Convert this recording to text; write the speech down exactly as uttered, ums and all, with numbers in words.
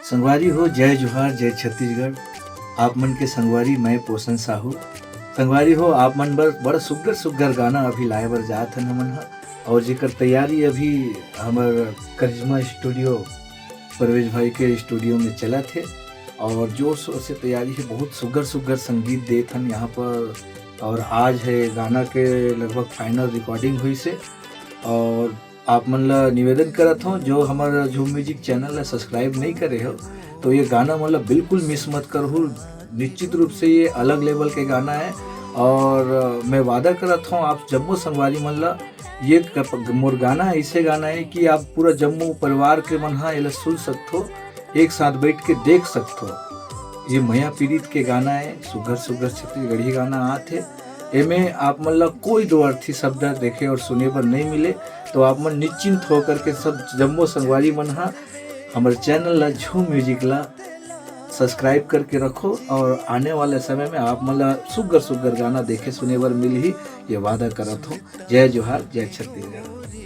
संगवारी हो, जय जोहार, जय छत्तीसगढ़। आप मन के संगवारी मैं पोषण साहू। संगवारी हो, आप मन बर बड़ा सुग्घर सुग्घर गाना अभी लाए बर जात हन हमन ह, और जेकर तैयारी अभी हमर करिश्मा स्टूडियो, परवेज भाई के स्टूडियो में चलत हे, और जोर शोर से तैयारी हे। बहुत सुग्घर सुग्घर संगीत देत हन यहाँ पर, और आज हे गाना के लगभग फाइनल रिकॉर्डिंग होइस हे। और आप मन ला निवेदन करत हौं, जो हमर झूम म्यूजिक चैनल ला सब्सक्राइब नहीं करे हो, तो ये गाना मन ला बिल्कुल मिस मत करहू। निश्चित रूप से ये अलग लेवल के गाना है, और मैं वादा करत हौं आप जम्मो संगवारी मन ला, ये क-, मोर गाना ऐसे गाना है कि आप पूरा जम्मो परिवार के मन हा एला सुन सकथो, एक साथ बैठ के देख सकथो। ये मया पीरित के गाना है, सुघर सुघर छत्तीसगढ़ी गाना आत हे। एमे आप मन ला कोई दो अर्थी शब्द देखे और सुने बर नहीं मिले, तो आप मन निश्चिंत होकर के सब जम्मो संगवारी मन हा हमर चैनल ला झूम म्यूजिक ला सब्सक्राइब करके रखो, और आने वाले समय में आप मन ला सुग्घर सुग्घर गाना देखे सुने बर मिलही, ये वादा करत हौं। जय जोहार, जय छत्तीसगढ़।